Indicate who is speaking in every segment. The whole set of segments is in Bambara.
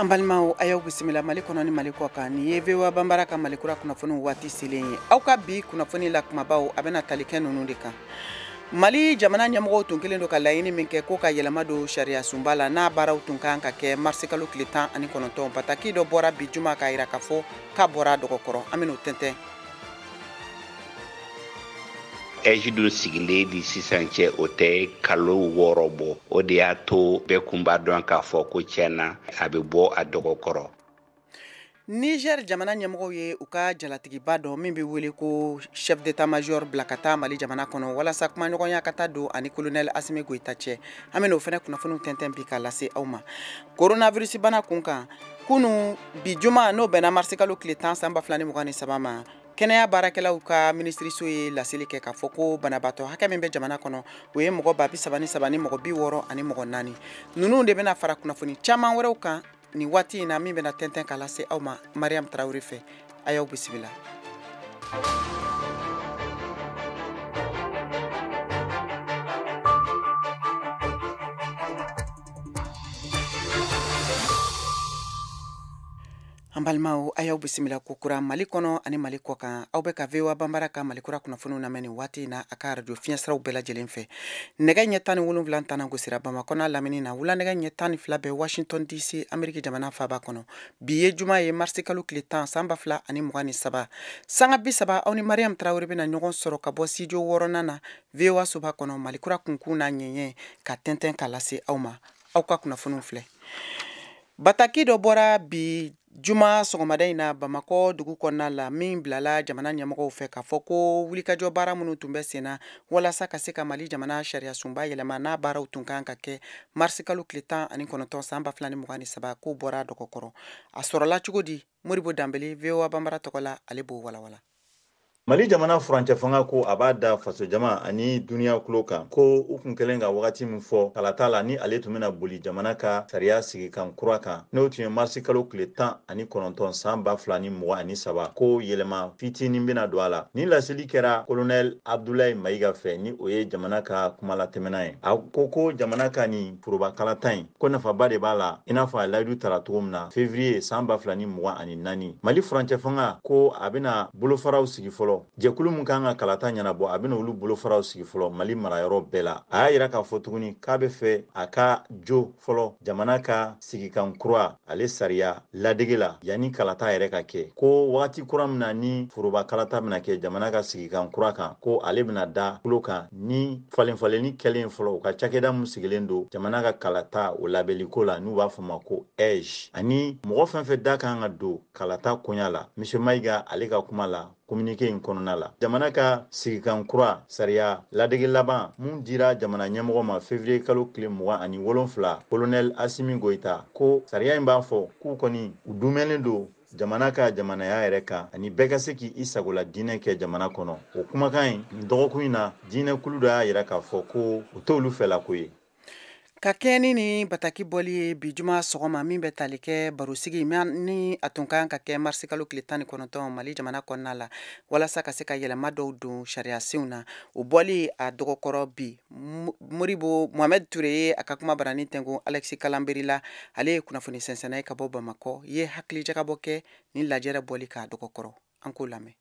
Speaker 1: An balimaw, a y'aw bisimila Mali kɔnɔ ni Mali kɔ kan. Nin ye VOA Banbara ka Mali kura kunnafoniw waati selen ye. Aw ka bi kunnafoni la kumabaw, a bɛna tali kɛ ninnu de kan. Mali jamana ɲɛmɔgɔw tun kelen don ka laɲini min kɛ ko ka yɛlɛma don sariya sunba la, n'a baaraw tun kan ka kɛ marisikalo tile 19, bataki dɔ bɔra bi juma k'a jira k'a fɔ k'a bɔra dɔgɔkɔrɔ. An bɛn'o tɛntɛn.
Speaker 2: AIGE dun sigilen ni sisan cɛ, o tɛ kalo 6 bɔ. O de y'a to bɛɛ kun b'a dɔn k'a fɔ ko tiɲɛna a bɛ bɔ a dɔgɔkɔrɔ.
Speaker 1: Niger jamana ɲɛmɔgɔw ye u ka jalatigiba dɔ min bɛ wele ko chef d'état-major bila ka taa Mali jamana kɔnɔ walasa kumaɲɔgɔnya ka taa don ani colonel Assimi Goïta cɛ. An bɛn'o fana kunnafoniw tɛntɛn bi k'a lase aw ma. Coronavirus bana kun kan, kunu bi juma, n'o bɛnna marisikalo tile 10 san 2023 ma, kɛnɛya baarakɛlaw ka minisiriso ye laseli kɛ k'a fɔ ko banabaatɔ hakɛ min bɛ jamana kɔnɔ, o ye mɔgɔ 33000 ni mɔgɔ 64. Ninnu de bɛna fara kunnafoni caman wɛrɛw kan nin waati in na, min bɛna tɛntɛn k'a lase aw ma Mariam Tarawele fɛ. A y'aw bisimila. An balimaw, a y'aw bisimila kokura Mali kɔnɔ ani Mali kɔ kan. Aw bɛ ka VOA Banbara ka Mali kura kunnafoniw lamɛn nin waati in na a ka arajo fiɲɛsiraw bɛɛ lajɛlen fɛ. Nɛgɛ ɲɛ 17 tana gosira Bamakɔ n'a lamini na, wula nɛgɛ ɲɛ 12 bɛ Washington DC, Ameriki jamana faaba kɔnɔ. Bi ye juma ye, marisikalo tile 10 san 2023. Sanga 30, aw ni Mariam Tarawele bɛna ɲɔgɔn sɔrɔ ka bɔ studio wɔɔrɔnan na VOA soba kɔnɔ, Mali kura kunkun n'a ɲɛɲɛ ka tɛntɛn k'a lase aw ma. Aw ka kunnafoniw filɛ. Bataki dɔ bɔra bi juma sɔgɔmada in na Bamakɔ dugu kɔnɔna la, min bilala jamana ɲɛmɔgɔw fɛ k'a fɔ ko wulikajɔ baara minnu tun bɛ sen na walasa ka se ka Mali jamana sariya sunba yɛlɛma, n'a baaraw tun kan ka kɛ marisikalo tile 19 san 2023, k'o bɔra dɔgɔkɔrɔ. A sɔrɔla cogo di? Modibo Danbele, VOA Banbara tɔgɔ la, ale b'o walawala.
Speaker 3: Mali jamana furancɛ fanga ko a b'a da fasojama ani duniya kulo kan ko u kun kɛlen ka wagati min fɔ kalata la, ni ale tun bɛna boli jamana ka sariya sigikan kura kan, n'o tun ye marisi kalo tile 19 san 2023, ko yɛlɛma fitinin bɛna don a la. Ni laseli kɛra colonel Abdoulaye Maïga fɛ, ni o ye jamana ka kumalatɛmɛna ye. A ko ko jamana ka nin foroba kalata in, ko nafaba de b'a la, i n'a fɔ a layidu tara cogo min na février san 2024. Mali furancɛ fanga ko a bɛna bolofaraw sigi fɔlɔ. Jɛkulu min kan ka kalata ɲɛnabɔ, a bɛna olu bolofaraw sigi fɔlɔ Mali marayɔrɔ bɛɛ la. A y'a yira k'a fɔ tuguni k'a bɛ fɛ a ka jo fɔlɔ jamana ka sigikan kura ale sariya ladege la yanni kalata yɛrɛ ka kɛ, ko wagati kura min na ni foroba kalata bɛna kɛ jamana ka sigikan kura kan, ko ale bɛna da kulo kan ni falenfalenni kɛlen fɔlɔ u ka cakɛda min sigilen don jamana ka kalata o labɛnliko la, n'u b'a fɔ ma ko AIGE, ani mɔgɔ fɛn fɛn da kan ka don kalata koɲa la. Monsieur Maïga ale ka kuma la communiqué in kɔnɔna la, jamana ka sigikan kura sariya ladege laban mun dira jamana ɲɛmɔgɔ ma février kalo tile 27, colonel Assimi Goïta ko sariya in b'a fɔ k'u kɔni u dumɛnnen don jamana ka jamanaya yɛrɛ kan, ani bɛɛ ka se k'i sagola diinɛ kɛ jamana kɔnɔ. O kumakan in, nin dɔgɔkun in na, diinɛkulu dɔ y'a yira k'a fɔ ko o t'olu fɛlako ye.
Speaker 1: Ka kɛɲɛ ni nin bataki bɔli ye bi juma sɔgɔma, min bɛ tali kɛ barosigi ni a tun kan ka kɛ marisikalo tile 19 Mali jamana kɔnɔna la, walasa ka se ka yɛlɛma dɔw don sariyasenw na, o bɔli a dɔgɔkɔrɔ bi. Modibo Mohamed Touré ye a ka kuma barani tɛnku Alexis Kalanberi la, ale ye kunnafoni sɛnsɛnna ye ka bɔ Bamakɔ, ye hakilijakabɔ kɛ ni lajɛrɛ bɔli k'a dɔgɔkɔrɔ. An k'o lamɛn.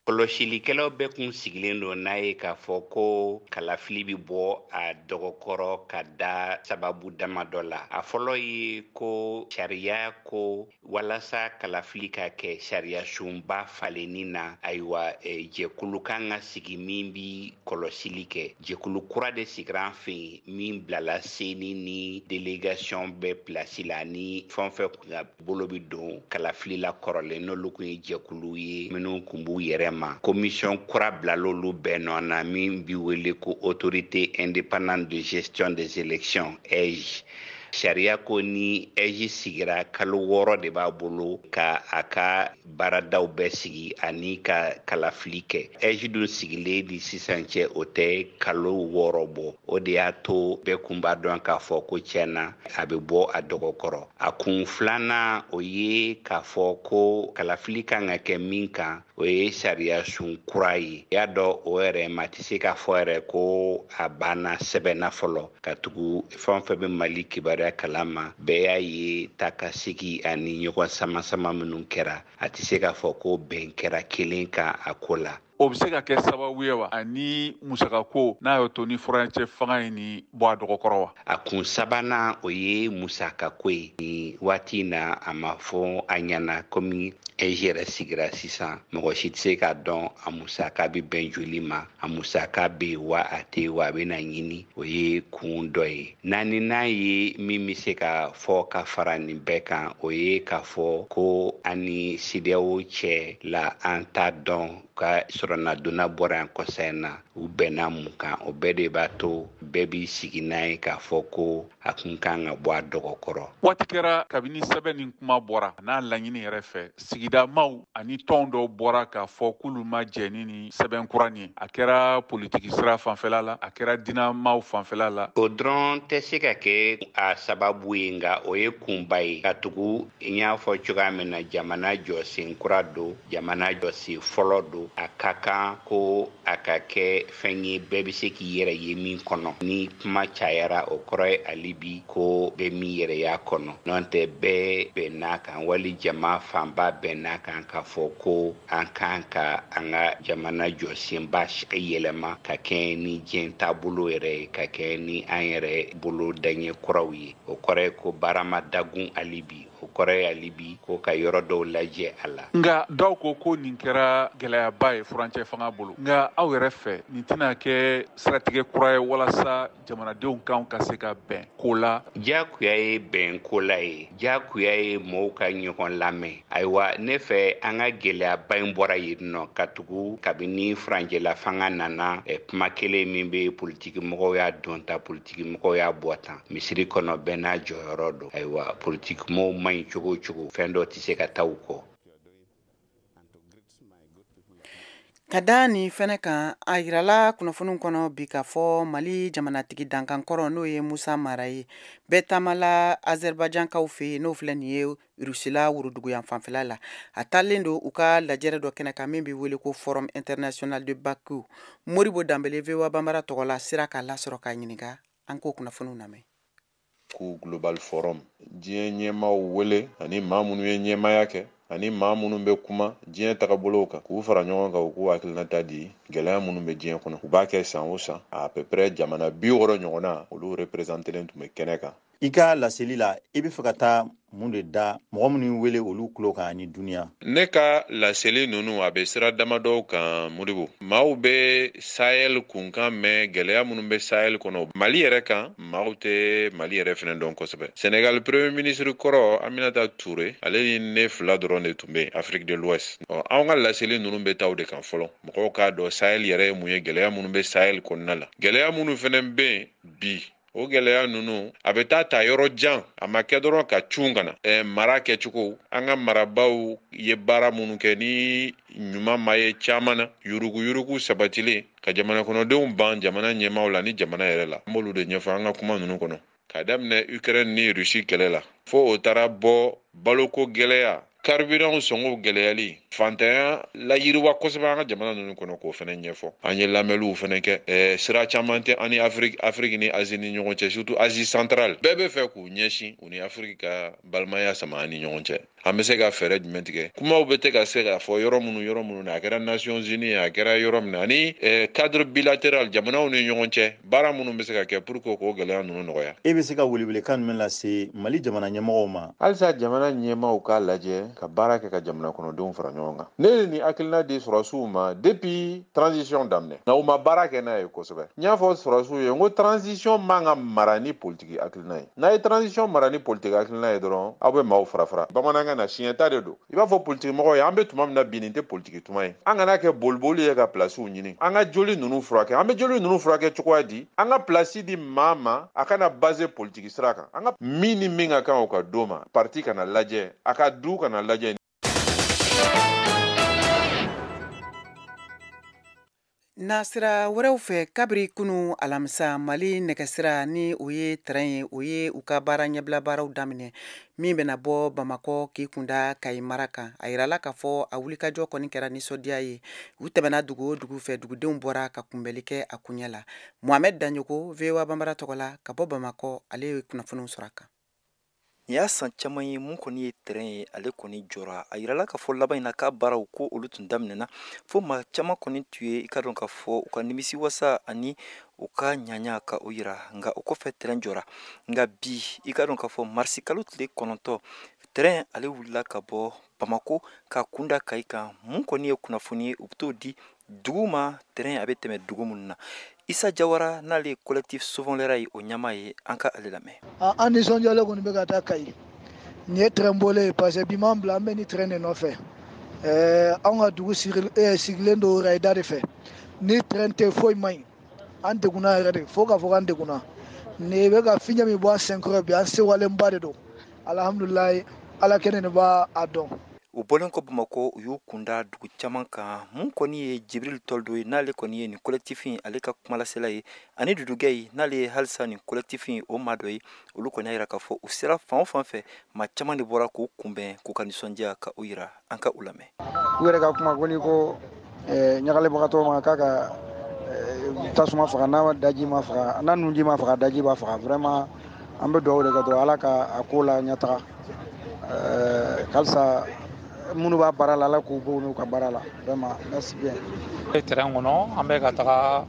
Speaker 2: Kɔlɔsilikɛlaw bɛɛ kun sigilen don n'a ye k'a fɔ ko kalafili bɛ bɔ a dɔgɔkɔrɔ ka da sababu dama dɔ la. A fɔlɔ ye ko sariya ko walasa kalafili ka kɛ sariya sunba falenni na, ayiwa, jɛkulu kan ka sigi min bi kɔlɔsili kɛ. Jɛkulu kura de sigira an fɛ yen min bilala seni ni délégation bɛ place la, ni fɛn o fɛn kun ka bolo bi don kalafili la kɔrɔlen, n'olu kun ye jɛkulu ye minnu kun b'u yɛrɛ ma. Commission kura bilal'olu bɛɛ nɔ na min bi wele ko autorité indépendante de gestion des élections, AIGE. Sariya ko ni AIGE sigira, kalo 6 de b'a bolo ka a ka baaradaw bɛɛ sigi ani ka kalafili kɛ. AIGE dun sigilen ni sisan cɛ, o tɛ kalo 6 bɔ. O de y'a to bɛɛ kun b'a dɔn k'a fɔ ko tiɲɛna a bɛ bɔ a dɔgɔkɔrɔ. A kun filanan, o ye k'a fɔ ko kalafili kan ka kɛ min kan, o ye sariya sun kura ye. I y'a dɔn, o yɛrɛ ma tɛ se k'a fɔ yɛrɛ ko a banna sɛbɛnna fɔlɔ, ka tugu fɛn o fɛn bɛ Mali kibaruya kibaruya kalama, bɛɛ y'a ye takasegi ani ɲɔgɔn sama-sama minnu kɛra, a tɛ se k'a fɔ ko bɛn kɛra kelen kan a ko la.
Speaker 4: O bɛ se ka kɛ sababu ye wa ani musakako n'a y'o to ni furancɛ fanga ye ni bɔ a dɔgɔkɔrɔ wa?
Speaker 2: A kun sabanan, o ye musakako ye. Nin waati in na, a ma fɔ a ɲɛna komi AIGE yɛrɛ sigira sisan, mɔgɔ si tɛ se k'a dɔn a musaka bɛ bɛn joli ma, a musaka bɛ yen wa a tɛ yen wa, a bɛ na ɲini. O ye kun dɔ ye. Naaninan ye min bɛ se ka fɔ ka fara nin bɛɛ kan, o ye k'a fɔ ko an ni CEDEAO cɛ la, an t'a dɔn ka sɔrɔnadonna bɔra yan kɔsa in na, u bɛnna mun kan. O bɛɛ de b'a to bɛɛ b'i sigi n'a ye k'a fɔ ko a kun kan ka bɔ a dɔgɔkɔrɔ.
Speaker 4: Waati kɛra kabini sɛbɛn nin kuma bɔra n'a laɲini yɛrɛ fɛ, sigidamaw ani tɔn dɔw bɔra k'a fɔ k'olu ma jɛ ni sɛbɛn kura nin ye. A kɛra politiki sira fanfɛla la, a kɛra dinamaw fanfɛla la.
Speaker 2: O dɔrɔn tɛ se ka kɛ a sababu ye, nka o ye kunba ye, ka tugu n y'a fɔ cogoya min na, jamana jɔsen kura don, jamana jɔsen fɔlɔ don. A ka kan ko a ka kɛ fɛn ye bɛɛ bɛ se k'i yɛrɛ ye min kɔnɔ. Ni kuma cayara, o kɔrɔ ye hali bi ko bɛ min yɛrɛ y'a kɔnɔ. N'o tɛ, bɛɛ bɛnn'a kan, wali jama fanba bɛnn'a kan k'a fɔ ko an kan ka an ka jamana jɔsenba yɛlɛma ka kɛ ni diɲɛ taabolo yɛrɛ ye, ka kɛ ni an yɛrɛ bolo daɲɛ kuraw ye. O kɔrɔ ye ko baara ma dagun hali bi. O kɔrɔ ye hali bi ko ka yɔrɔ dɔw lajɛ a la.
Speaker 4: Nka dɔw ko ko nin kɛra gɛlɛyaba ye furancɛ fanga bolo. Nka aw yɛrɛ fɛ, nin tɛna kɛ siratigɛ kura ye walasa jamanadenw kan ka se ka bɛn ko la?
Speaker 2: Diyagoya ye bɛn ko la ye, diyagoya ye mɔgɔw ka ɲɔgɔn lamɛn. Ayiwa, ne fɛ, an ka gɛlɛyaba in bɔra yen nɔ, ka tugu kabini furancɛla fanga nana, kuma kelen min bɛ, politiki mɔgɔw y'a dɔn ta, politiki mɔgɔw y'a bɔ tan. Misiri kɔnɔ, bɛɛ n'a jɔyɔrɔ don. Ayiwa, politiki mɔgɔw man ɲi cogo o cogo, fɛn dɔ tɛ se ka taa u kɔ.
Speaker 1: Ka da nin fɛnɛ kan, a yirala kunnafoniw kɔnɔ bi k'a fɔ Mali jamanatigi dankankɔrɔ, n'o ye Musa Mara ye, bɛɛ taamala Azerbaïdjankaw fɛ yen, n'o filɛ nin ye Rusila woroduguyan fanfɛla la. A taalen don u ka lajɛrɛ dɔ kɛnɛ kan min bɛ wele ko Forum International de Bakou. Moribo Danbele, VOA Banbara tɔgɔ la, sera k'a lasɔrɔ k'a ɲininka. An k'o kunnafoniw lamɛn.
Speaker 5: Ko Global Forum, diɲɛ ɲɛmaaw wele ani maa minnu ye ɲɛmaaya kɛ ani maa minnu bɛ kuma diɲɛ tagabolow kan, k'u fara ɲɔgɔn kan, u k'u hakilinata di gɛlɛya minnu bɛ diɲɛ kɔnɔ. U b'a kɛ san o san, à peu près jamana 60 ɲɔgɔnna, olu représentelen tun bɛ kɛnɛ kan.
Speaker 3: I ka laseli la, i bɛ fɛ ka taa mun de da mɔgɔ minnu wele olu tulo kan ani duniya?
Speaker 5: Ne ka laseli ninnu, a bɛ sira damadɔw kan, Modibo. Maaw bɛ Sahel kunkan mɛn, gɛlɛya minnu bɛ Sahel kɔnɔ, Mali yɛrɛ kan, maaw tɛ Mali yɛrɛ fɛnɛ dɔn kosɛbɛ. Senegal premier ministre kɔrɔ Aminata Touré, ale ni ne fila dɔrɔn de tun bɛ Afrique de l'Ouest. Ɔ, anw ka laseli ninnu bɛ taa o de kan fɔlɔ, mɔgɔw k'a dɔn Sahel yɛrɛ ye mun ye, gɛlɛya minnu bɛ Sahel kɔnɔna la, gɛlɛya minnu fɛnɛ bɛ yen bi. O gɛlɛya ninnu, a bɛ taa ta yɔrɔ jan, a ma kɛ dɔrɔn ka cun ka na. Mara kɛcogo, an ka marabaaw ye baara minnu kɛ ni ɲuman ma ye caman na, yuruguyurugu sabatilen ka jamana kɔnɔdenw ban jamana ɲɛmaaw la ni jamana yɛrɛ la. An b'olu de ɲɛfɔ an ka kuma ninnu kɔnɔ, k'a daminɛ Ukraine ni Russie kɛlɛ la, fo o taara bɔ baloko gɛlɛya, carburant sɔngɔw gɛlɛyali, fantanya layiriwa kosɛbɛ an ka jamana ninnu kɔnɔ, k'o fɛnɛ ɲɛfɔ. An ye lamɛnliw fɛnɛ kɛ. Sira caman tɛ an ni Afrique ni Asie ni ɲɔgɔn cɛ, surtout Asie centrale. Bɛɛ bɛ fɛ k'u ɲɛsin u ni Afrique ka balimaya sama an ni ɲɔgɔn cɛ. An bɛ se ka fɛɛrɛ jumɛn tigɛ? Kumaw bɛ tɛ ka se ka fɔ yɔrɔ minnu, yɔrɔ minnu na, a kɛra Nations Unies, a kɛra yɔrɔ min na, ani cadre bilatéral jamanaw ni ɲɔgɔn cɛ, baara minnu bɛ se ka kɛ pour que k'o gɛlɛya ninnu nɔgɔya.
Speaker 3: E bɛ se ka welewelekan jumɛn lase Mali jamana ɲɛmɔgɔw ma?
Speaker 5: Halisa jamana ɲɛmaaw k'a lajɛ ka baara kɛ ka jamana kɔnɔdenw fara ɲɔgɔn kan. Ne ye nin hakilina di sɔrɔdasiw ma depuis transition daminɛ, nka u ma baara kɛ n'a ye kosɛbɛ. N y'a fɔ sɔrɔdasiw ye n ko transition man ka mara ni politiki hakilina ye. N'a ye transition mara ni politiki hakilina ye dɔrɔn, aw bɛ maaw fara fara. Bamanankan na, siɲɛ ta de don. I b'a fɔ politiki mɔgɔw ye, an bɛ tuma min na bi, nin tɛ politiki tuma ye. An kana kɛ boliboli ye ka pilasiw ɲini. An ka joli ninnu furakɛ. An bɛ joli ninnu furakɛ cogoya di? An ka pilasi di maa ma, a kana base politiki sira kan. An ka min ni min ka kan, o ka d'o ma. Parti kana lajɛ, a ka du kana lajɛ.
Speaker 1: Nasira wɛrɛw fɛ, kabiri kunu alamisa, Mali nɛgɛsira, ni o ye train ye, o ye u ka baara ɲɛbila baaraw daminɛ min bɛna bɔ Bamakɔ k'i kunda Kayi mara kan. A yirala k'a fɔ a wulikajɔ kɔni kɛra nisɔndiya ye. U tɛmɛna dugu o dugu fɛ, dugudenw bɔra ka kunbɛli kɛ a kuɲɛ la. Mohamed Daɲogo, VOA Banbara tɔgɔ la, ka bɔ Bamakɔ, ale ye kunnafoniw sɔrɔ a kan.
Speaker 6: Nin y'a san caman ye mun kɔni ye terrain ye, ale kɔni jɔra. A yirala k'a fɔ laban in na k'a baaraw ko olu tun daminɛna, fo maa caman kɔni tun ye i ka dɔn k'a fɔ u ka nimisi wasa ani u ka ɲaɲa ka o yira. Nka o kɔfɛ terrain jɔra. Nka bi i ka dɔn k'a fɔ marisi kalo tile 9 terrain ale wulila ka bɔ Bamako ka kunda Kayi kan. Mun kɔni ye kunnafoni ye, u bɛ t'o di dugu ma, terrain a bɛ tɛmɛ dugu minnu na. Isa Jawara n'ale ye collectif Sauvons le Rail o ɲɛmaa ye, an ka ale lamɛn.
Speaker 7: An nisɔndiyalen kɔni bɛ ka taa Kayi. Nin ye train bɔlen ye parce que bi m'an bila, an bɛ ni train de nɔfɛ. Anw ka dugu sigilen don rayida de fɛ. Ni train tɛ foyi man ɲi. An degunna yɛrɛ de, fo k'a fɔ k'an degunna. Nin bɛ ka fiɲɛ min bɔ an senkɔrɔ bi, an sewalenba de don. Alhamdulilayi, Ala kɛnɛ de b'a dɔn.
Speaker 6: U bɔlen kɔ Bamakɔ, u y'u kunda dugu caman kan. Mun kɔni ye Jibril Tɔldo ye, n'ale kɔni ye nin collectif in ale ka kumalasela ye, ani Dudu Gaye n'ale ye halisa nin collectif in o maa dɔ ye. Olu kɔni y'a yira k'a fɔ u sera fan o fan fɛ, maa caman de bɔra k'u kunbɛn, k'u ka nisɔndiya ka u yira. An ka u lamɛn.
Speaker 8: U yɛrɛ ka kuma ko n'i ko ɲagalibagatɔ ma k'a ka tasuma faga, n'a daji ma faga, n'a nunji ma faga, daji b'a faga. Vraiment an bɛ dugawu de kɛ dɔrɔn Ala ka a ko la ɲɛtaga. Halisa minnu b'a baara la, Ala k'u bɔ n'u ka baara la. Vraiment merci bien.
Speaker 9: Terrain kɔnɔ an bɛ ka taga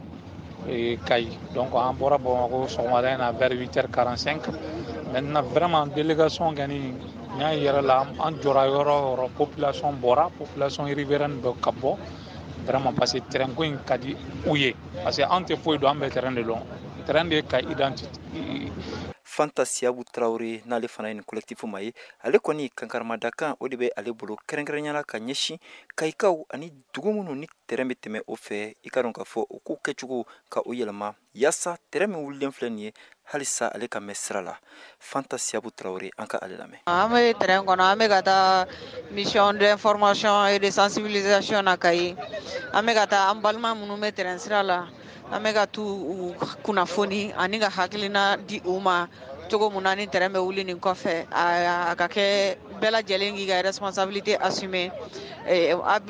Speaker 9: Kayi. Donc an bɔra Bamakɔ sɔgɔmada in na vers 8h45. Maintenant vraiment délégation kɔni n y'a yɛrɛ la, an jɔra yɔrɔ o yɔrɔ, population bɔra, population riveraine bɛ ka bɔ. Vraiment parce que terrain ko in ka di u ye, parce que an tɛ foyi dɔn, an bɛ terrain de dɔn. Terrain de ka identité.
Speaker 6: Fanta Siabu Traoré n'ale fana ye nin collectif ma ye, ale kɔni kankarimadakan o de bɛ ale bolo kɛrɛnkɛrɛnnenya la ka ɲɛsin Kayikaw ani dugu minnu ni terrain bɛ tɛmɛ o fɛ. I ka dɔn k'a fɔ o ko kɛcogo ka o yɛlɛma yaasa terrain min wulilen filɛ nin ye halisa ale ka mɛn sira la. Fanta Siabu Traoré, an ka ale lamɛn.
Speaker 10: An bɛ terrain kɔnɔ, an bɛ ka taa mission d'information et de sensibilisation na Kayi. An bɛ ka taa an balima minnu bɛ terrain sira la, an bɛ ka t'u kunnafoni ani ka hakilina di u ma cogo mun na ni terrain bɛ wuli nin kɔfɛ, a ka kɛ bɛɛ lajɛlen k'i ka responsabilité assumer.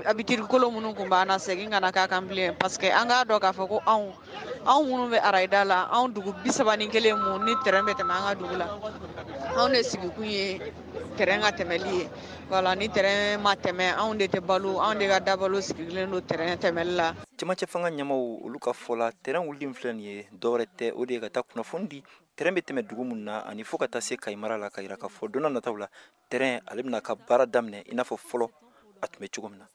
Speaker 10: Habitude kolo minnu tun b'an na, segin kana k'a kan bilen, parce que an k'a dɔn k'a fɔ ko anw minnu bɛ arayida la, anw dugu 31 mun ni terrain bɛ tɛmɛ an ka dugu la, anw de sigikun ye terrain ka tɛmɛli ye. Voilà, ni terrain ma tɛmɛ, anw de tɛ balo, anw de ka dabalo sigilen don terrain tɛmɛli la.
Speaker 6: Cɛmancɛ fanga ɲɛmaw olu ka fɔ la, terrain wuli filɛ nin ye dɔwɛrɛ tɛ, o de ye ka taa kunnafoni di terrain bɛ tɛmɛ dugu mun na ani fo ka taa se Kayi mara la, ka yira k'a fɔ don nataw la terrain ale bɛna ka baara daminɛ i n'a fɔ fɔlɔ a tun bɛ cogo min na.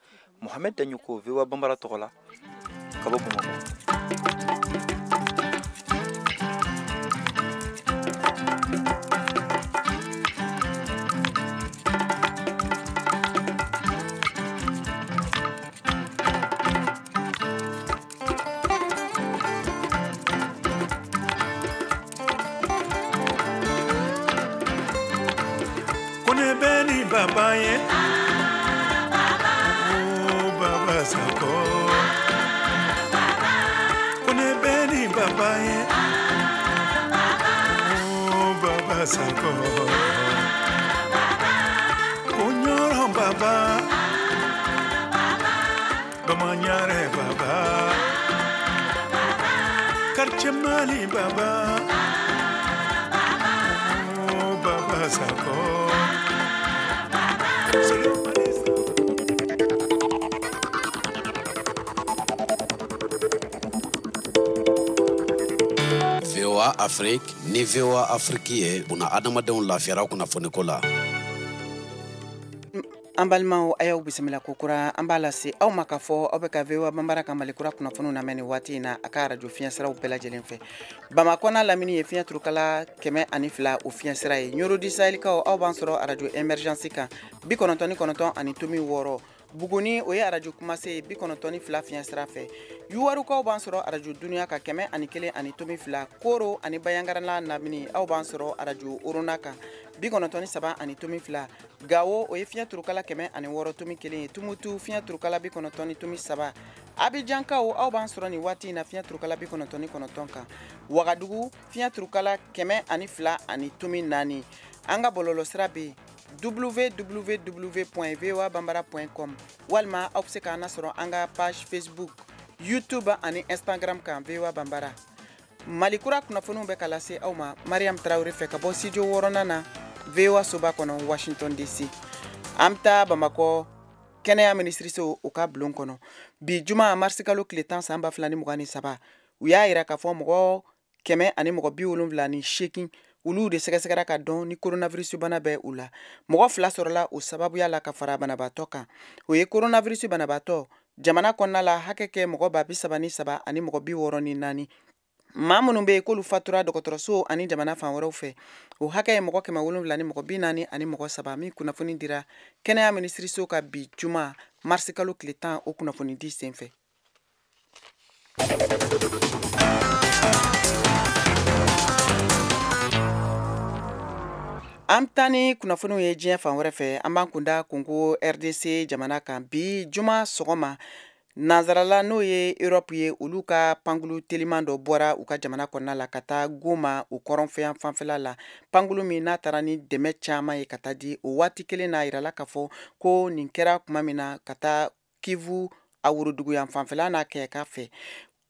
Speaker 6: Mohamed Dagnoko, VOA Bambara tɔgɔ la ka bɔ Bamakɔ.
Speaker 11: Baba ye, oh Baba Sako. Ko ne bɛ ni Baba ye, oh Baba Sako. Ko ɲɔrɔ Baba, Bamaɲarɛ Baba, Quartier Mali Baba, oh Baba Sako.
Speaker 12: VOA Afrique ni VOA Afrique ye buna adamadenw lafiyara kunnafoniko la.
Speaker 1: An balimaw, a y'aw bisimila kokura. An b'a lase aw ma k'a fɔ aw bɛ ka VOA Bambara ka Malikura kunnafoniw lamɛn nin waati in na a ka arajo fiɲɛsiraw bɛɛ lajɛlen fɛ. Bamakɔ n'a lamini ye fiɲɛ turukala 102 o fiɲɛsira ye. Ɲoro di Sahelikaw, aw b'an sɔrɔ arajo Emergence kan 99.6. Buguni, o ye arajo kumase ye 92 fiɲɛsira fɛ. Yuwarukaw b'an sɔrɔ arajo Duniya ka 101.2. Koro ani Bayangarana lamini, aw b'an sɔrɔ arajo Orona kan 93.2. Gawo, o ye fiɲɛ turukala 106.1 ye. Tumutu fiɲɛ turukala 90.3. Abidjankaw, aw b'an sɔrɔ nin waati in na fiɲɛ turukala 99 kan. Wagadugu fiɲɛ turukala 102.4. An ka bɔlɔlɔsira bɛ yen www.voabambara.com, walima aw bɛ se k'an lasɔrɔ an ka page Facebook, YouTube ani Instagram kan VOA Bambara. Mali kura kunnafoniw bɛ ka lase aw ma Mariam Traoré fɛ ka bɔ studio 6nan na. VOA soba kɔnɔ Washington DC. An bɛ taa Bamakɔ kɛnɛya minisiriso u ka bulon kɔnɔ bi juma marisikalo tile 10 san 2023. U y'a yira k'a fɔ mɔgɔ 178 olu de sɛgɛsɛgɛra ka dɔn ni coronavirus bana bɛ u la. Mɔgɔ 2 sɔrɔla o sababuya la ka fara banabaatɔ kan. O ye coronavirus banabaatɔ jamana kɔnɔna la hakɛ kɛ mɔgɔ 33 ani mɔgɔ 64. Maa minnu bɛ yen k'olu fatura dɔgɔtɔrɔso ani jamana fan wɛrɛw fɛ, o hakɛ ye mɔgɔ 743 ani mɔgɔ 3 min kunnafoni dira kɛnɛya minisiriso ka bi juma marisikalo tile 10 o kunnafoni di senfɛ. An bɛ taa ni kunnafoniw ye diɲɛ fan wɛrɛ fɛ. An b'an kunda Congo RDC jamana kan bi juma sɔgɔma. Nanzarala n'o ye Europe ye, olu ka pankulu teliman dɔ bɔra u ka jamana kɔnɔna la ka taa Goma u kɔrɔnfɛyan fanfɛla la. Pankulu min n'a taara ni dɛmɛ caman ye ka taa di o waati kelen n'a yirala k'a fɔ ko nin kɛra tuma min na ka taa Kivu a woroduguyan fanfɛla n'a kɛɲɛka fɛ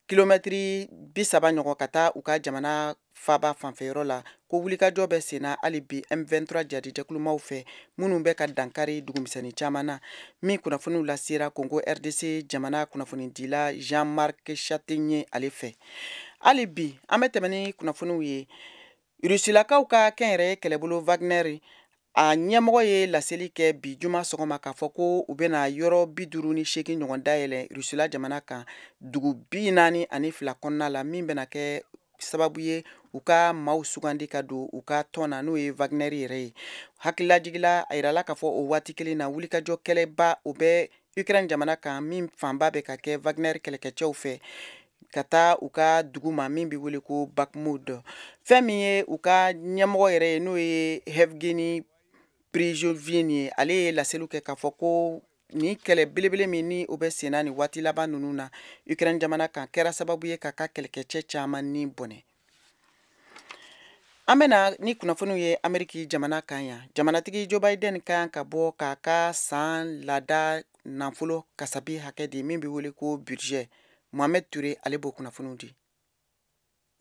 Speaker 1: kilomɛtiri 30 ɲɔgɔn ka taa u ka jamana faba fanfɛyɔrɔ la, ko wulikajɔ bɛ senna hali bi M23 jadijɛkulumaw fɛ minnu bɛ ka dankari dugumisɛnnin caman na. Min kunnafoniw lasera Congo RDC jamana kunnafonidila Jean-Marc Châtaigner ale fɛ. Hali bi an bɛ tɛmɛ ni kunnafoniw ye. Rusilakaw ka kɛnyɛrɛye kɛlɛbolo Wagner a ɲɛmɔgɔ ye laseli kɛ bi juma sɔgɔma k'a fɔ ko u bɛna yɔrɔ 58 ɲɔgɔn dayɛlɛ Rusila jamana kan dugu 42 kɔnɔna la, min bɛna kɛ sababu ye u ka maaw sugandi ka don u ka tɔn na n'o ye Wagner yɛrɛ ye. Hakililajigila a yirala k'a fɔ o waati kelen na wulikajɔ kɛlɛba o bɛ Ukraine jamana kan min fanba bɛ ka kɛ Wagner kɛlɛkɛcɛw fɛ ka taa u ka dugu ma min bɛ wele ko Bakhmut. Fɛn min ye u ka ɲɛmɔgɔ yɛrɛ ye n'o ye Yevgeny Prigozhin ye, ale ye laseliw kɛ k'a fɔ ko nin kɛlɛ belebele min ni o bɛ senna nin waati laban ninnu na Ukraine jamana kan kɛra sababu ye k'a ka kɛlɛkɛcɛ caman ni bɔnɛ. An bɛna ni kunnafoniw ye Ameriki jamana kan yan. Jamanatigi Joe Biden ka kan ka bɔ k'a ka san laada nafolo kasabi hakɛ di min bɛ wele ko budget. Mohamed Touré ale b'o kunnafoniw di.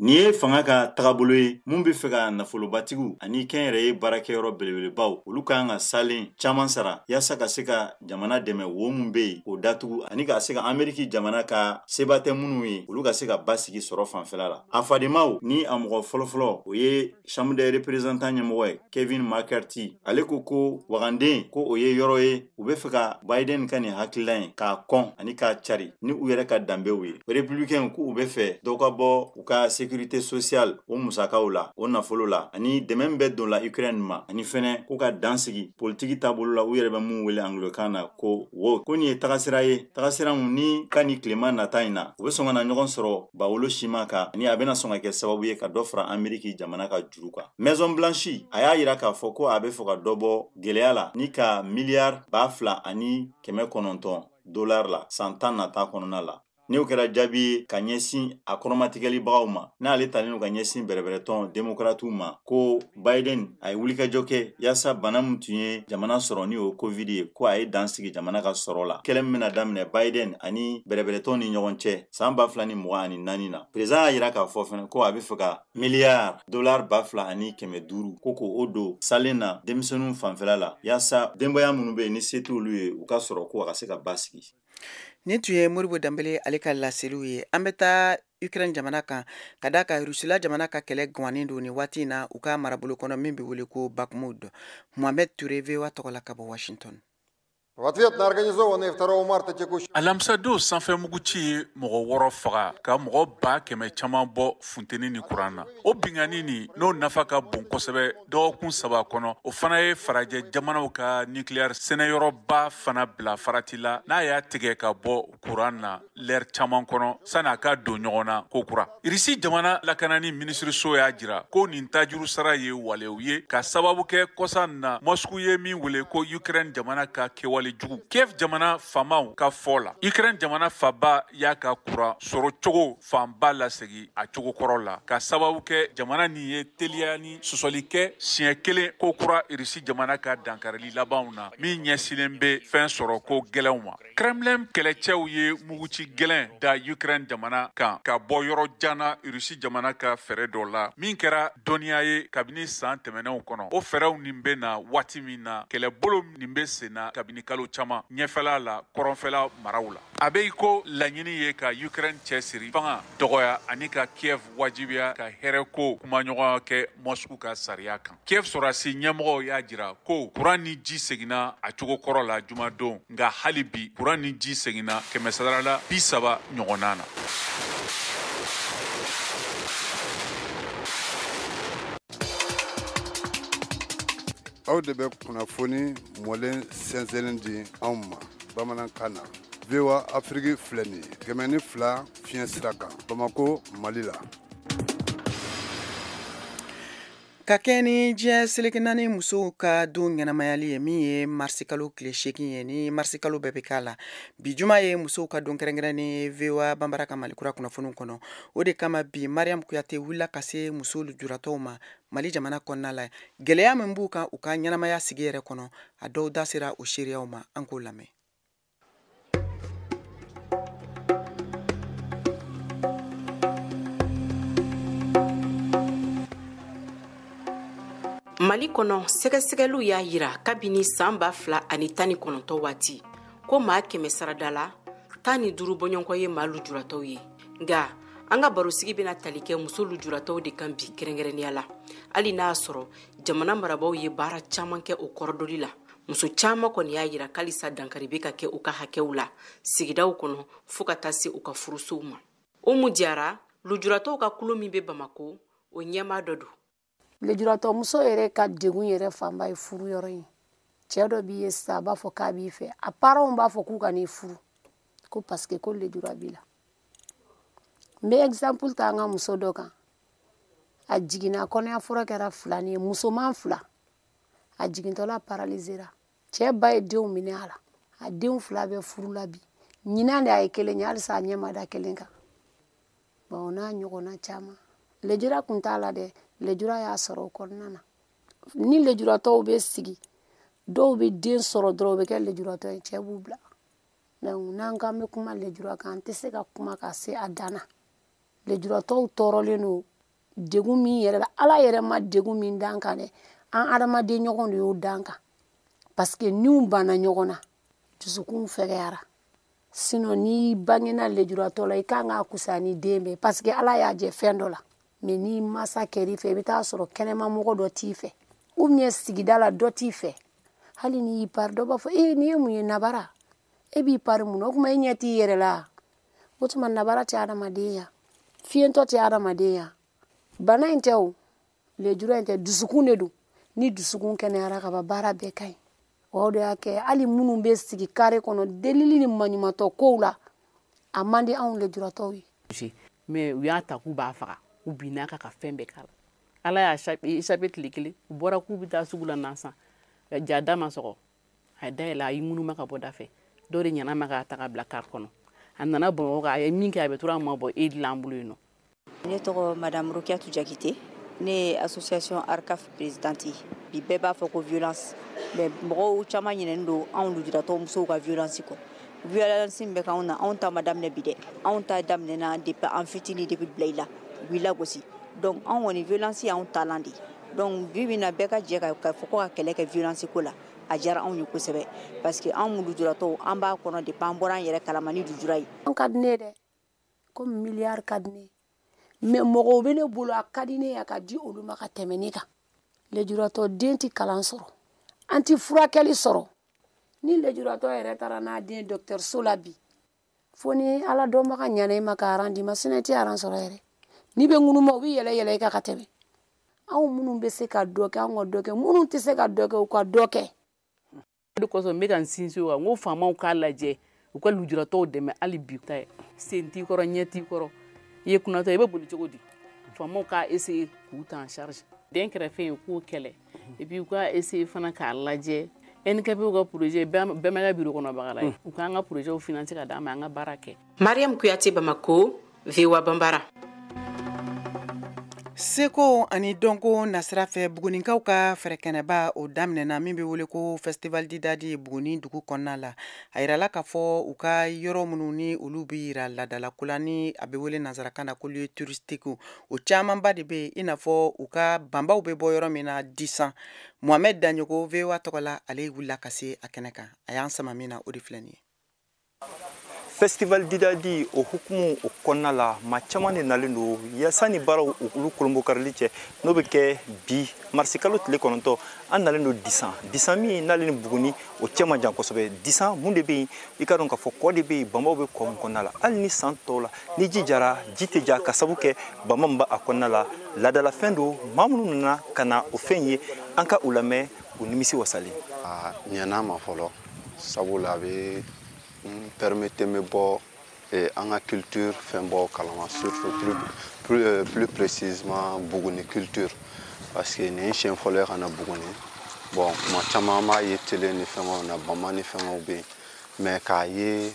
Speaker 3: Nin ye fanga ka tagabolo ye mun bɛ fɛ ka nafolobatigiw ani kɛnyɛrɛye baarakɛyɔrɔ belebelebaw olu ka kan ka salen caman sara yaasa ka se ka jamana dɛmɛ wo mun bɛ yen k'o datugu ani ka se ka Ameriki jamana ka seba tɛ minnu ye olu ka se ka basigi sɔrɔ fanfɛla la. A fadenmaw ni a mɔgɔ fɔlɔfɔlɔ o ye chambre des représentants ɲɛmɔgɔ ye Kevin McCarthy, ale ko waganden ko o ye yɔrɔ ye u bɛ fɛ ka Biden ka nin hakilila ye k'a kɔn ani k'a cari ni u yɛrɛ ka danbew ye. Républicain k'u bɛ fɛ dɔw ka bɔ u ka sécurité sociale o musakaw la o nafolo la ani dɛmɛ bɛ don la Ukraine ma ani fɛnɛ k'u ka dan sigi politiki taabolo la u yɛrɛ bɛ mun wele anglais na ko wo ko nin ye tagasira ye tagasira mun ni ka ni tilema nata in na u bɛ sɔn ka na ɲɔgɔn sɔrɔ bawolo siman kan ani a bɛna sɔn ka kɛ sababu ye ka dɔ fara Ameriki jamana ka juru kan. Maison Blanche a y'a yira k'a fɔ ko a bɛ fɛ ka dɔ bɔ gɛlɛya la ni ka miliyari 2900 $ la san 10 nata kɔnɔna la. N'o kɛra jaabi ye ka ɲɛsin a kɔrɔmatigɛlibagaw ma n'ale talen don ka ɲɛsin bɛrɛbɛrɛtɔn démocratew ma ko Biden a ye wulikajɔ kɛ yaasa bana min tun ye jamana sɔrɔ ni o Covid ye ko a ye dan sigi jamana ka sɔrɔ la. Kɛlɛ min bɛna daminɛ Biden ani bɛrɛbɛrɛtɔn ni ɲɔgɔn cɛ san 2024 na. Président y'a yira k'a fɔ fɛnɛ ko a bɛ fɛ ka miliyari $2500 ko k'o don salen na denmisɛnninw fanfɛla la yaasa denbaya minnu bɛ yen ni se t'olu ye u ka sɔrɔ ko a ka se ka basigi.
Speaker 1: Nin tun ye Modibo Danbele ale ka laseliw ye. An bɛ taa Ukraine jamana kan ka d'a kan Rusila jamana ka kɛlɛ gannen don nin waati in na u ka marabolo kɔnɔ min bɛ wele ko Bakhmut. Mohamed Touré VOA tɔgɔ la ka bɔ Washington.
Speaker 13: В ответ на организованные 2 марта текущего
Speaker 4: Alamisadon sanfɛmuguci ye mɔgɔ 6 faga ka mɔgɔ 100,000 caman bɔ funteni ni kuran na. O binkanni nin n'o nafa ka bon kosɛbɛ dɔgɔkun 3 kɔnɔ, o fana ye farajɛ jamanaw ka nucléaire sɛnɛyɔrɔba fana bila farati la n'a y'a tigɛ ka bɔ kuran na lɛri caman kɔnɔ san'a ka don ɲɔgɔn na ko kura. Irisi jamana lakanani minisiriso y'a jira ko nin tajuru sara ye walew ye ka sababu kɛ kɔsa na Moscou ye min wele ko Ukraine jamana ka kɛwale kɛwale jugu. Kiev jamana faamaw ka fɔ la, Ukraine jamana faba y'a ka kuran sɔrɔ cogo fanba lasegin a cogo kɔrɔ la, ka sababu kɛ jamana nin ye teliya ni sɔsɔli kɛ siɲɛ kelen ko kura Irisi jamana ka dankarili labanw na, min ɲɛsinnen bɛ fɛn sɔrɔ ko gɛlɛnw ma. Kremlin kɛlɛcɛw ye muguci gɛlɛn da Ukraine jamana kan ka bɔ yɔrɔ jan na Irisi jamana ka fɛɛrɛ dɔ la, min kɛra dɔnniya ye kabini san tɛmɛnenw kɔnɔ. O fɛɛrɛw nin bɛ na waati min na, kɛlɛbolo nin bɛ sen na kabini kalo caman ɲɛfɛla la, kɔrɔnfɛla maraw la. A bɛ i ko laɲini ye ka Ukraine cɛsiri fanga dɔgɔya ani ka Kiev wajibiya ka hɛrɛko kumaɲɔgɔnya kɛ Moscou ka sariya kan. Kiev sɔrɔdasi ɲɛmɔgɔw y'a jira ko kuran ni ji seginna a cogo kɔrɔ la jumadon, nka hali bi kuran ni ji seginna 130% ɲɔgɔnna na.
Speaker 14: Aw de bɛ kunnafoni mɔlen sɛnsɛnnen di anw ma bamanankan na. VOA Afrique filɛ nin ye 102 fiɲɛ sira kan Bamako, Mali la.
Speaker 1: Ka kɛ ni diɲɛ seleke naani musow ka don ɲɛnamayali ye, min ye marisikalo tile 8 ye, ni marisikalo bɛɛ bɛ k'a la. Bi juma ye musow ka don kɛrɛnkɛrɛnnen VOA Banbara ka Malikura kunnafoniw kɔnɔ. O de kama bi Mariam Kuyate wulila ka se muso lujuratɔw ma Mali jamana kɔnɔna la. Gɛlɛya min b'u kan u ka ɲɛnamaya sigi yɛrɛ kɔnɔ, a dɔw da sera o seereyaw ma, an k'o lamɛn.
Speaker 15: Mali kɔnɔ, sɛgɛsɛgɛliw y'a yira kabini san 2019 waati ko maa 100 sarada la 15 bɔɲɔgɔnkɔ ye maa lujuratɔw ye. Nka an ka barosigi bɛna tali kɛ muso lujuratɔw de kan bi kɛrɛnkɛrɛnnenya la, hali n'a y'a sɔrɔ jamana marabaaw ye baara caman kɛ o kɔrɔdoli la. Muso caman kɔni y'a yira k'alisa dankari bɛ ka kɛ u ka hakɛw la sigidaw kɔnɔ fo ka taa se u ka furusow ma. Umu Jara, lujuratɔw ka kulu min bɛ Bamako, o ɲɛmaa dɔ don.
Speaker 16: Lujuratɔ muso yɛrɛ ka degun yɛrɛ fanba ye furu yɔrɔ ye. Cɛ dɔ b'i ye sisan, a b'a fɔ k'a b'i fɛ, a parents b'a fɔ k'u ka n'i furu ko parce que ko lujura b'i la. N bɛ exemple ta an ka muso dɔ kan, a jiginna, kɔnɔya fura kɛra filanin ye, musoman 2, a jigintɔla paralysera. Cɛ ba ye denw minɛ a la, a denw 2 bɛ furu la bi. Ɲinan de a ye kelen ye, halisa a ɲɛ ma da kelen kan. Bon, o n'a ɲɔgɔnna caman. Lujura kun t'a la dɛ, lujura y'a sɔrɔ o kɔnɔna na. Ni lujuratɔw bɛ sigi, dɔw bɛ den sɔrɔ dɔrɔn u bɛ kɛ lujuratɔ ye, cɛ b'u bila. Donc n'an k'an bɛ kuma lujura kan, an tɛ se ka kuma ka se a dan na. Lujuratɔw tɔɔrɔlen don degun min yɛrɛ la, Ala yɛrɛ ma degun min d'an kan dɛ, an adamaden ɲɔgɔn de y'o d'an kan. Parce que niw banna ɲɔgɔn na, dusukun fɛgɛyara. Sinon n'i bangena lujuratɔ la, i kan k'a kusaya ni den bɛɛ, parce que Ala y'a jɛ fɛn dɔ la. Mais n'i masa kɛr'i fɛ, i bɛ taa sɔrɔ kɛnɛmamɔgɔ dɔ t'i fɛ, ou bien sigida la dɔ t'i fɛ. Hali n'i y'i pari, dɔ b'a fɔ ee nin ye mun ye nabara, e b'i pari mun na, o tuma e ɲɛ t'i yɛrɛ la. O tuma nabara tɛ adamaden ya, fiyentɔ tɛ adamaden ya. Bana in tɛ o, lujura in tɛ, dusukun de don. Ni dusukun kɛnɛyara ka ban, baara bɛɛ ka ɲi. O de y'a kɛ hali minnu bɛ sigi kare kɔnɔ delili ni maɲumantɔ kow la, a man di anw lujuratɔw ye.
Speaker 17: Mais u y'a ta k'u b'a faga, u binna ka fɛn bɛɛ k'a la. Ala y'a échappé tile kelen, u bɔra k'u bɛ taa sugu la na san, ja da ma sɔgɔ, a ye dayɛlɛ, a y'i ŋunuma ka bɔ da fɛ. Dɔw de ɲana ma k'a ta ka bila kari kɔnɔ. A nana Bamakɔ, a ye min kɛ, a bɛ tora ma bɔ e dilan bolo yen nɔ.
Speaker 18: Ne tɔgɔ Madame Rokiatou Diakité, ne ye association ARCAF présidente ye. Bi bɛɛ b'a fɔ ko violence, mais mɔgɔw caman ɲinɛnen don anw lujuratɔ musow ka violence kɔ. Violence min bɛ k'anw na, anw ta ma daminɛ bi dɛ, anw ta daminɛna depuis an fitinin, depuis bila i la, u b'i lagosi. Donc anw kɔni violence y'anw taalan de ye. Donc bi bi in na bɛɛ ka jɛ ka fɔ ko ka kɛlɛ kɛ violence ko la, a diyara anw ye kosɛbɛ, parce que anw lujuratɔw an b'a kɔnɔ depuis an bɔra an yɛrɛ kalama ni lujura ye.
Speaker 16: An ka di ne ye dɛ, komi miliyari ka di ne ye, mais mɔgɔw bɛ ne bolo a ka di ne ye a ka di olu ma ka tɛmɛ ne kan. Lujuratɔ den tɛ kalan sɔrɔ, an tɛ furakɛli sɔrɔ. Ni lujuratɔ yɛrɛ taara n'a den dɔgɔtɔrɔso la bi, fo ni Ala dɔnbaga ɲana i ma ka aran d'i ma, sinon i tɛ aran sɔrɔ yɛrɛ. N'i bɛ ŋunuma, u bɛ yɛlɛ yɛlɛ i kan ka tɛmɛ. Anw minnu bɛ se ka dɔ kɛ, anw ka dɔ kɛ, minnu tɛ se ka dɔ kɛ, u ka dɔ kɛ.
Speaker 17: O de kosɔn n bɛ ka n sinsin o kan, n ko faamaw k'a lajɛ, u ka lujuratɔw dɛmɛ hali bi. Ta ye sen t'i kɔrɔ, ɲɛ t'i kɔrɔ, i ye kunnatɔ, i bɛ boli cogo di? Faamaw k'a essayer k'u ta en charge. Den kɛrɛfɛ ye k'o kɛlɛ, et puis u k'a essayer fana k'a lajɛ. Handicapéw ka projet bɛɛ ma kɛ bureau kɔnɔbaga la ye, u k'an ka projetw financer ka d'an ma, an ka baara kɛ.
Speaker 15: Mariam Kuyate, Bamako, VOA Banbara.
Speaker 1: Seko ani dɔnko nasira fɛ, Buguninkaw ka fɛrɛkɛnɛba o daminɛna, min bɛ wele ko Festival Didadi, Buguni dugu kɔnɔna la. A yirala k'a fɔ u ka yɔrɔ minnu ni olu bɛ yira laadalako la, ni a bɛ wele nansarakan na ko lieu touristique, o camanba de bɛ yen, i n'a fɔ u ka banbaw bɛ bɔ yɔrɔ min na, Disan. Mohamed Daɲogo, VOA tɔgɔ la, ale wulila ka se a kɛnɛ kan. A y'an sama min na, o de filɛ nin ye.
Speaker 6: Festival Didadi o hukumu o kɔnɔna la, maa caman de nalen don yaasa ni baaraw olu kolonbokarili cɛ, n'o bɛ kɛ bi marisikalo tile 9. An nalen don Disan, Disan min n'ale ni Buguni o cɛ man jan kosɛbɛ. Disan, mun de bɛ yen? I ka dɔn k'a fɔ kɔ de bɛ yen, banbaw bɛ kɔ min kɔnɔna la. Hali ni san tɔw la ni ji jara, ji tɛ ja ka sabu kɛ banba min b'a kɔnɔna la. Laadalafɛn don. Maa minnu nana ka na o fɛn ye, an ka u lamɛn, u nimisi wasalen.
Speaker 19: A ɲɛna ma fɔlɔ, sabula a bɛ n permettre n bɛ bɔ an ka culture fɛn bɔ kalama, surtout plus précisément Buguni culture, parce que nin ye siɲɛ fɔlɔ ye ka na Buguni. Bon, kuma caman an b'a ye télé ni fɛngɛw na, bama ni fɛngɛw bɛ yen, mais k'a ye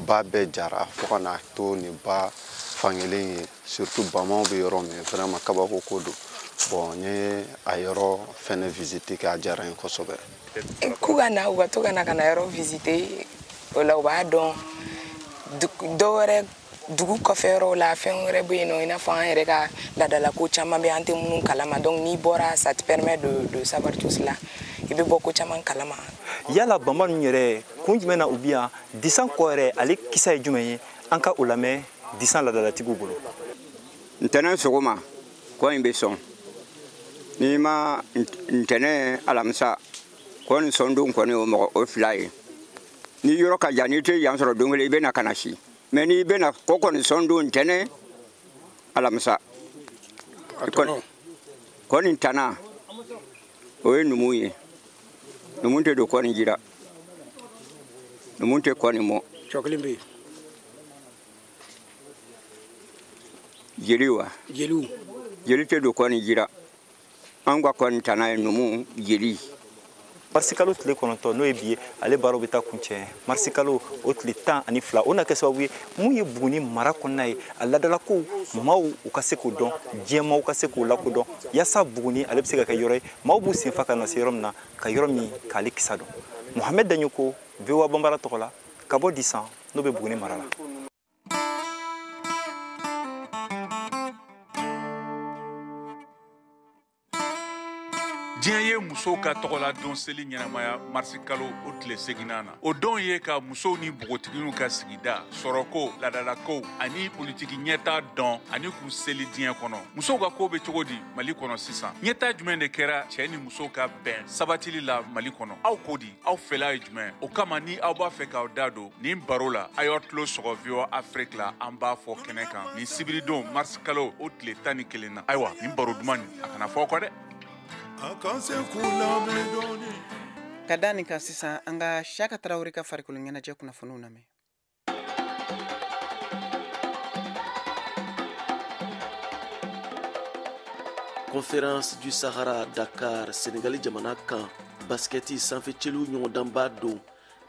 Speaker 19: ba bɛɛ jara fo ka n'a to nin ba fankelen ye, surtout bamaw bɛ yɔrɔ min, vraiment kabako ko don. Bon, n ye a yɔrɔ fɛnɛ visiter kɛ, a diyara n ye kosɛbɛ.
Speaker 20: K'u ka na, u ka to ka na ka na yɔrɔ visiter, o la u b'a dɔn dɔwɛrɛ dugu kɔfɛ yɔrɔw la, fɛn wɛrɛ bɛ yen nɔ, i n'a fɔ an yɛrɛ ka laadalako caman bɛ an tɛ minnu kalama. Donc n'i bɔra, ça te permet de savoir tout cela, i bɛ bɔ ko caman kalama.
Speaker 6: Yala banba ninnu yɛrɛ kun jumɛn na u bi yan? Disan kɔ yɛrɛ, ale kisa ye jumɛn ye? An ka o lamɛn Disan laadalatigiw bolo.
Speaker 21: Ntɛnɛn sɔgɔma, kɔ in bɛ sɔn. N'i ma ntɛnɛn, alamisa, kɔ nin sɔn don kɔni, o mɔgɔ o fila ye. Ni yɔrɔ ka jan, n'i tɛ yan sɔrɔ don kelen, i bɛ na ka na si, mɛ n'i bɛ na kɔ kɔni sɔn don, ntɛnɛn, alamisa, kɔ nin tana, o ye numu ye. Numu tɛ don kɔ nin jira, numu tɛ kɔ nin mɔ.
Speaker 22: Cɔ kelen bɛ yen.
Speaker 21: Jeli wa?
Speaker 22: Jeliw.
Speaker 21: Jeli tɛ don kɔ nin jira. An ka kɔ nin tana ye numu, jeli.
Speaker 6: Marisikalo tile 9, n'o ye bi ye, ale baaraw bɛ taa kuncɛ marisikalo o tile 12. O na kɛ sababu ye mun ye Buguni mara kɔnɔna ye, a laadalakow maaw u ka se k'o dɔn, diɲɛ maaw ka se k'o lakodɔn, yaasa Buguni ale bɛ se ka kɛ yɔrɔ ye maaw b'u senfa ka na se yɔrɔ min na, ka yɔrɔ min k'ale kisa dɔn. Mohamed Daɲoko, VOA Banbara tɔgɔ la, ka bɔ Disan, n'o bɛ Buguni mara la.
Speaker 4: Diɲɛ ye musow ka tɔgɔla don seli ɲɛnamaya marisikalo o tile 8nan na. O don ye ka musow ni npogotigininw ka sigida, sɔrɔko, laadalakow ani politiki ɲɛta dɔn ani k'u seli diɲɛ kɔnɔ. Musow ka ko bɛ cogo di Mali kɔnɔ sisan? Ɲɛta jumɛn de kɛra cɛɛ ni musow ka bɛn sabatili la Mali kɔnɔ? Aw ko di, aw fɛla ye jumɛn? O kama, ni aw b'a fɛ k'aw da don nin baro la, a y'aw tulo sɔgɔ VOA Afrique la. An b'a fɔ kɛnɛ kan nin sibiridon marisikalo o tile 11 na. Ayiwa, nin baro duman nin, a kana fɔ aw kɔ dɛ.
Speaker 1: Ka da nin kan sisan, an ka Siyaka Tarawele ka farikolo ɲɛnajɛ kunnafoniw lamɛn.
Speaker 23: Conférence du Sahara Dakar, Senegali jamana kan, basketi sanfɛcɛliw ɲɔgɔndanba don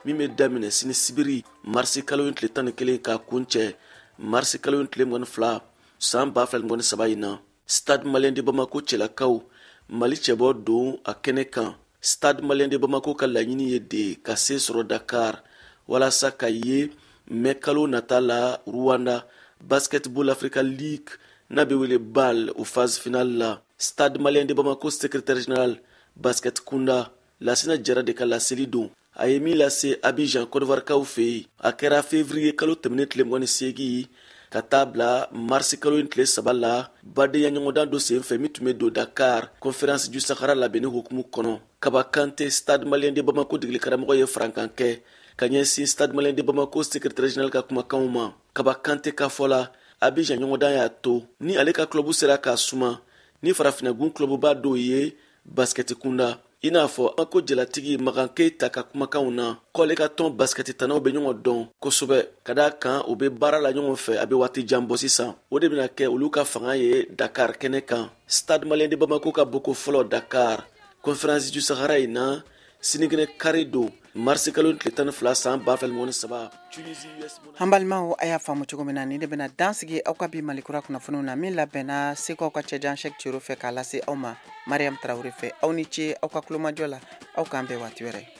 Speaker 23: min bɛ daminɛ sini sibiri marisi kalo in tile 11 k'a kuncɛ marisi kalo in tile 22 san 2023 in na. Stade Malien de Bamako cɛlakaw, Mali cɛbɔ don a kɛnɛ kan. Stade Malien de Bamako ka laɲini ye de ka se sɔrɔ Dakar walasa ka ye mɛ kalo nata la Rwanda Basketball Africa League, n'a bɛ wele BAL, o phase finale la. Stade Malien de Bamako secrétaire général basket kunda, Lasina Jara de ka laseli don, a ye min lase Abidjan, Côte d'Ivoire fɛ yen. A kɛra février kalo tɛmɛnen tile 28 ka taa bila marisi kalo in tile 3 la, badenya ɲɔgɔndan dɔ sen fɛ min tun bɛ don Dakar Conférence du Sahara labɛnni hukumu kɔnɔ. Kaba Kante, Stade Malien de Bamako degeli karamɔgɔ, ye farankan kɛ ka ɲɛsin Stade Malien de Bamako secrétaire général ka kumakanw ma. Kaba Kante ka fɔ la, Abidjan ɲɔgɔndan y'a to ni ale ka club sera k'a suma ni farafinnagun clubba dɔw ye basketi kunda, i n'a fɔ an ko jalatigi Magan Keita ka kumakanw na, k'ale ka tɔn basketi tanaw bɛ ɲɔgɔn dɔn kosɛbɛ, ka d'a kan u bɛ baara la ɲɔgɔn fɛ a bɛ waati jan bɔ sisan. O de bɛna kɛ olu ka fanga ye Dakar kɛnɛ kan. Stade Malien de Bamako ka boko fɔlɔ Dakar Conférence du Sahara in na, Sinikɛnɛ kari don, marisi kalo tile 12 san 2023.
Speaker 1: An balimaw, a y'a faamu cogo min na, nin de bɛna dansigi aw ka bi Malikura kunnafoniw na, min labɛnna Segukaw ka cɛjan Sɛk Cero fɛ, k'a lase aw ma Mariam Tarawele fɛ. Aw ni ce aw ka kulomajɔ la. Aw k'an bɛn waati wɛrɛ.